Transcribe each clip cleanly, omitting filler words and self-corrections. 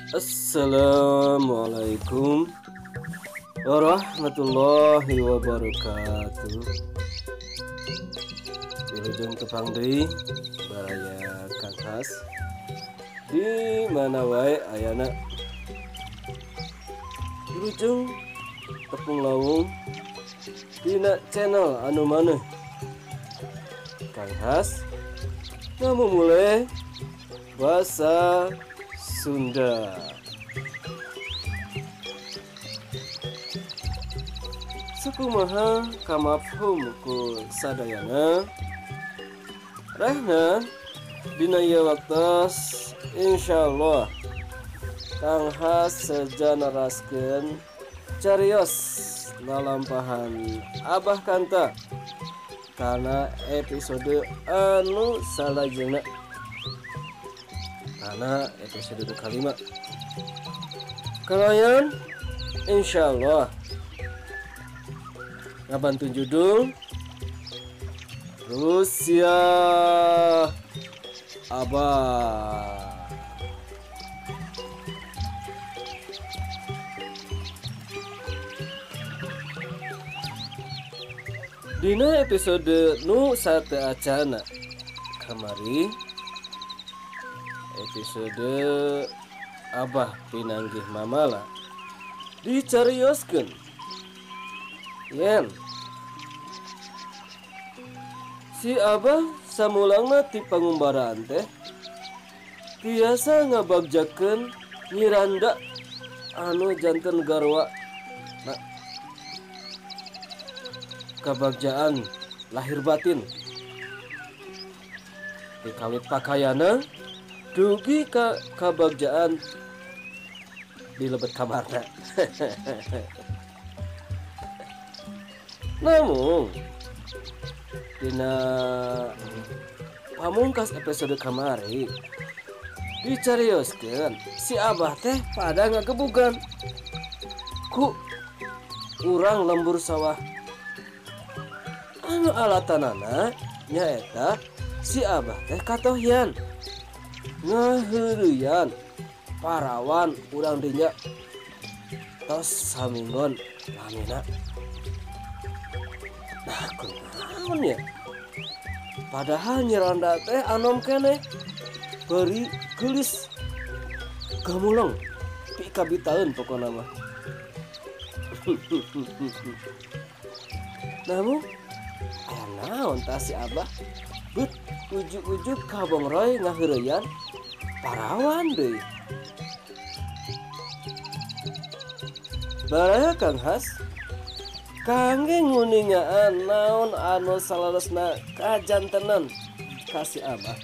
Assalamualaikum warahmatullahi wabarakatuh. Wilujeng tepang deui baraya Kang Has di mana wae ayana. Wilujeng tepung lawung dina channel anu maneh. Kang Has ngamumule basa Sunda. Sakumaha kamafhum ku sadayana rehna dina ieu waktos insyaallah Kang Has seja neraskeun carios lalampahan Abah Kanta kana episode anu salajengna, kana episode kalima. Kalayan insyaallah ngabantu judul Rusia Abah. Dina episode nu sate acana kamari episode Abah pinanggih mamala dicarioskeun yen si Abah samulangna ti pangumbaraan teh tiasa ngabagjakeun Miranda anu janten garwa. Nah, kabagjaan lahir batin dikawit pakaiana dugi ka kabagjaan di lebet kamarna. Namun dina pamungkas episode kamari dicarioskeun si Abah teh pada ngagebugan ku urang lembur sawah anu alatanana nyaeta si Abah teh katohian ngaheureuyan parawan urang dinya tos saminggon lamina. Nah, kunaon ya? Padahal Nyiranda teh anom keneh beri geulis gamuleng pikabitaeun pokona mah. Namun aya naon tah si Abah beut ujug-ujug kabongroy ngaheureuyan parawan deui. Baraya Kang Has kangge nguningaan naon anu salalesna kajantenan ka si Abah.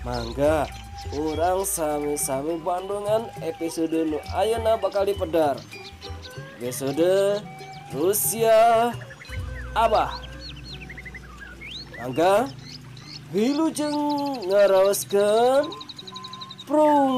Mangga urang sami-sami bandungan episode nu ayeuna bakal dipedar. Episode Rusia Abah. Mangga wilujeng ngaraoskeun prung.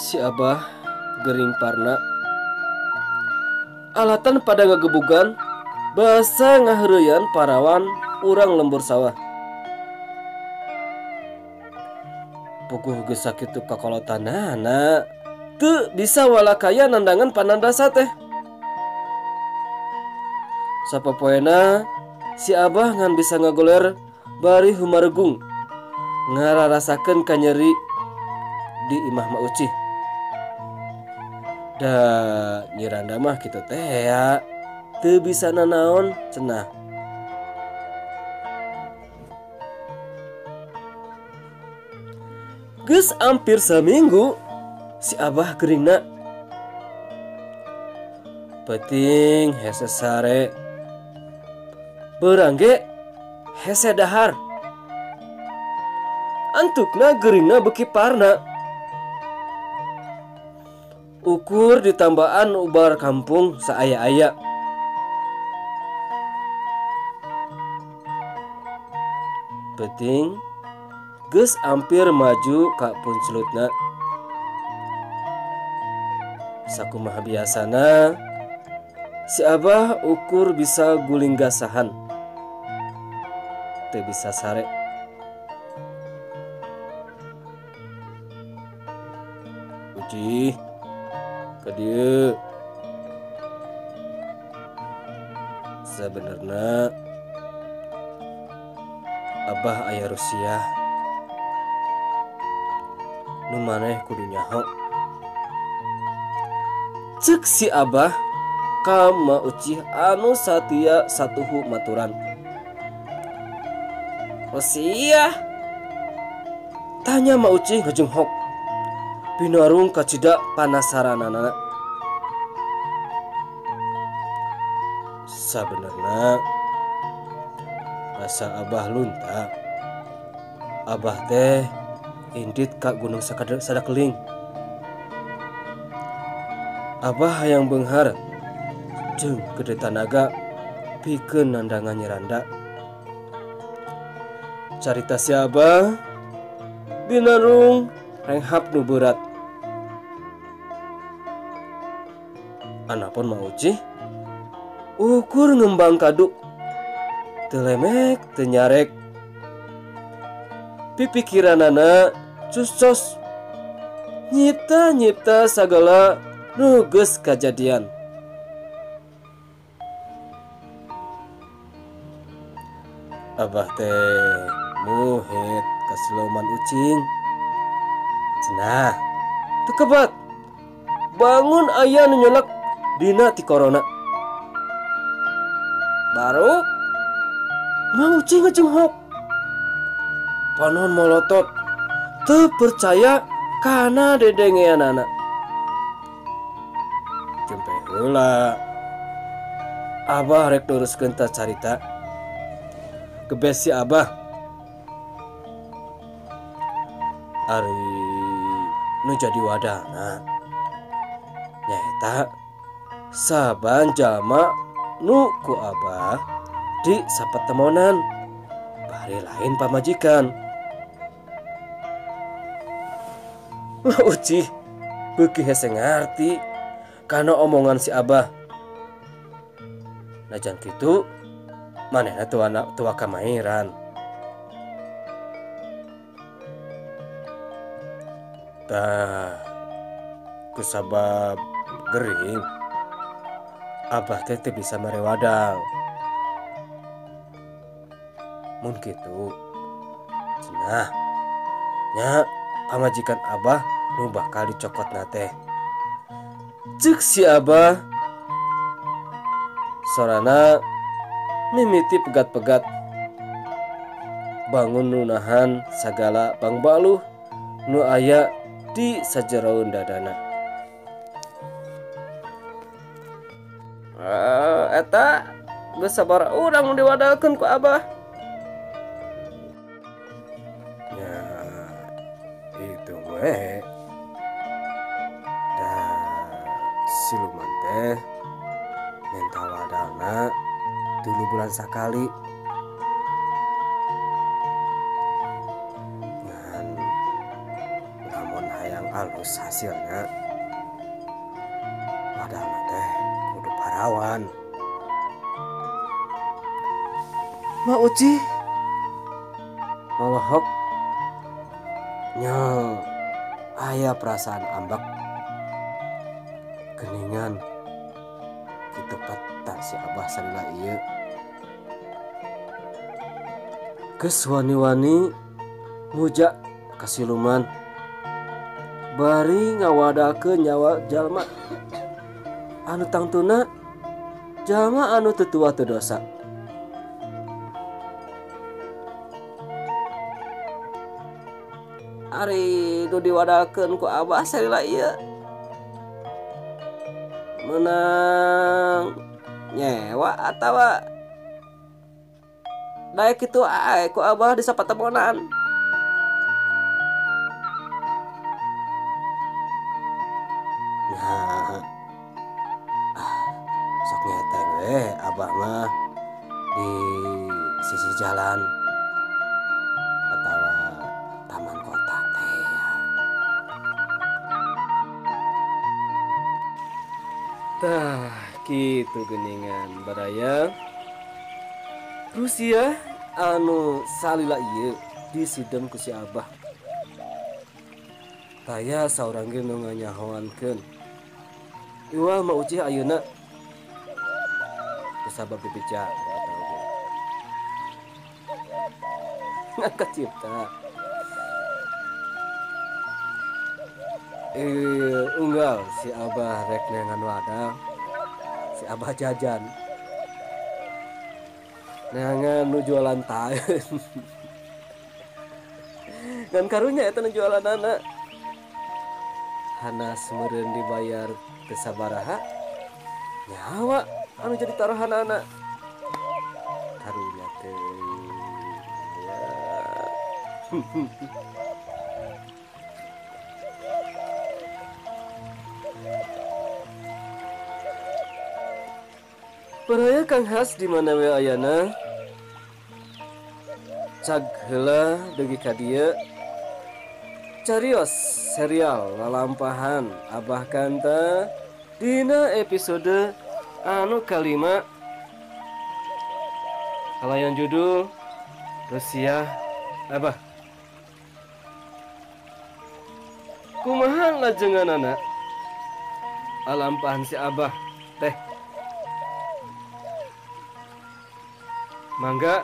Si Abah gering parna alatan pada ngagebugan basa ngaheureuyan parawan urang lembur sawah. Puguh geus sakitu kakolotanana teu bisa walakaya nandangan panandasa teh. Sapopoena si Abah ngan bisa ngagoler bari humaregung ngararasakeun kanyeri di imah Ma Ucih. Da Nyiranda mah kitu teh ya teu bisa nanaon cenah. Geus hampir saminggu si Abah geringna. Peuting hese sare beurang ge hese dahar. Antukna geuringna beuki parna. Ukur ditambaan ubar kampung saaya-aya. Penting geus ampir maju ka punclutna. Sakumaha biasana si Abah ukur bisa guling gasahan. Teu bisa sare. Uji ka dieu. Sabenerna Abah aya Rusia nu maneh kudu nyaho. Ceuk si Abah ka Ma Ucih anu satia satuhu maturan. Rusia? Tanya Ma Ucih ngajenghok. Pinarung kacida panasaranana. Sabenerna rasa Abah lunta. Abah teh indit ka Gunung Sadakeling. Abah hayang beunghar jeung gede tanaga pikeun nandangan nyeranda. Carita si Abah binarung renghap nu berat. Anapun Ma Ucih ukur ngembang kaduk. Teu lemek teu nyarek. Pipikiranana cuscos. Nyipta-nyipta sagala nu geus kajadian. Abah teh muhit ka siluman ucing. Cenah teu kebat. Bangun aya nu nyolek dina ti korona. Baru Ma Ucih ngejengok. Panon molotot teu percaya kana dedengeanana. Jempe heula. Abah rek neruskeun ta carita. Gebes si Abah. Ari nu jadi wadana nyaeta saban jalma nu ku Abah di sapetemonan bari lain pamajikan. Ma Ucih beuki hese ngarti kana omongan si Abah. Najan kitu manehna tua kamairan. Tah kusabab gering Abah teh teu bisa mere wadal. Mun kitu cenah nya pamajikan Abah nu bakal dicokotna teh. Ceuk si Abah sorana mimiti pegat-pegat. Bangun nu nahan sagala pangbaluh nu aya di sajeroeun dadana. Eta geus sabaraha urang nu diwadalkeun ku Abah. Ya itu we. Da siluman teh minta wadalna 3 bulan sakali. Ngan lamun hayang alus hasilna wadalna teh kudu parawan. Ma Ucih molohok nya aya perasaan ambek geningan kitu peta si Abah salila ieu. Geus wani-wani muja ka siluman bari ngawadakeun nyawa jalma anu tangtuna jalma anu teu tua teu dosa. Ari nu diwadakeun ku Abah salila ieu menang nyewa atawa daek kitu ae ku Abah di sapatemonan. Di sisi jalan atau taman kota teh ya. Tah kitu geuningan baraya Rusia anu salila ieu disidem ku si Abah. Taya saurang ge nu nganyahoankeun. Iwal mah ucih ayeuna kusabab dipica atau ge. Ngangkat cipta. Unggal si Abah rek neangan wadah, si Abah jajan. Neangan nu jualan taeun. Ngan karunya eta nu jualanana. Hanas meureun dibayar teu sabaraha, nyawa anu jadi taruhanana. Karunya teh ya. Baraya Kang Has di mana we ayana? Cag heula dugi ka dieu. Carios serial lalampahan Abah Kanta dina episode anu kalima kalayan judul Rusia Abah. Kumaha lajenganana lalampahan si Abah teh? Mangga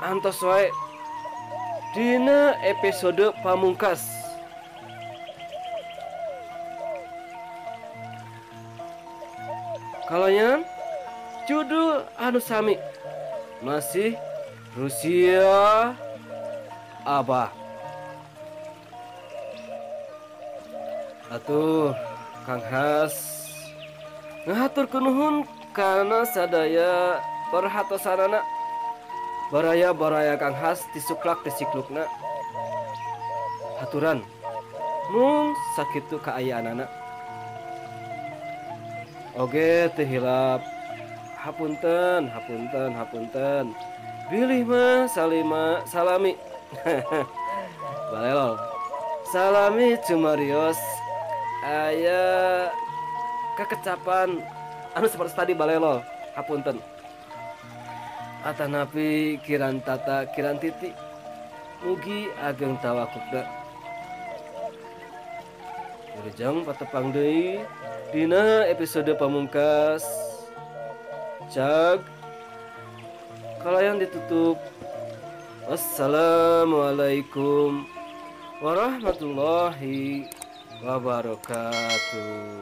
antos wae dina episode pamungkas. Kalayan judul anu sami masih Rusia Abah. Atuh Kang Has ngahaturkeun nuhun kana sadaya perhatosanana. Baraya-baraya Kang Has disuklak disiklukna. Haturan mung sakitu kaayaanana. Oge teu hilap. Hapunten, hapunten, hapunten. Bilih mah salima salami. Balelol. Salami cumarios aya kekecapan anu seperti tadi balelol. Hapunten. Atanapi kiran tata kiran titi mugi ageng tawakupna. Wilujeng patepang deui dina episode pamungkas. Cag kalayan ditutup. Wassalamualaikum warahmatullahi wabarakatuh.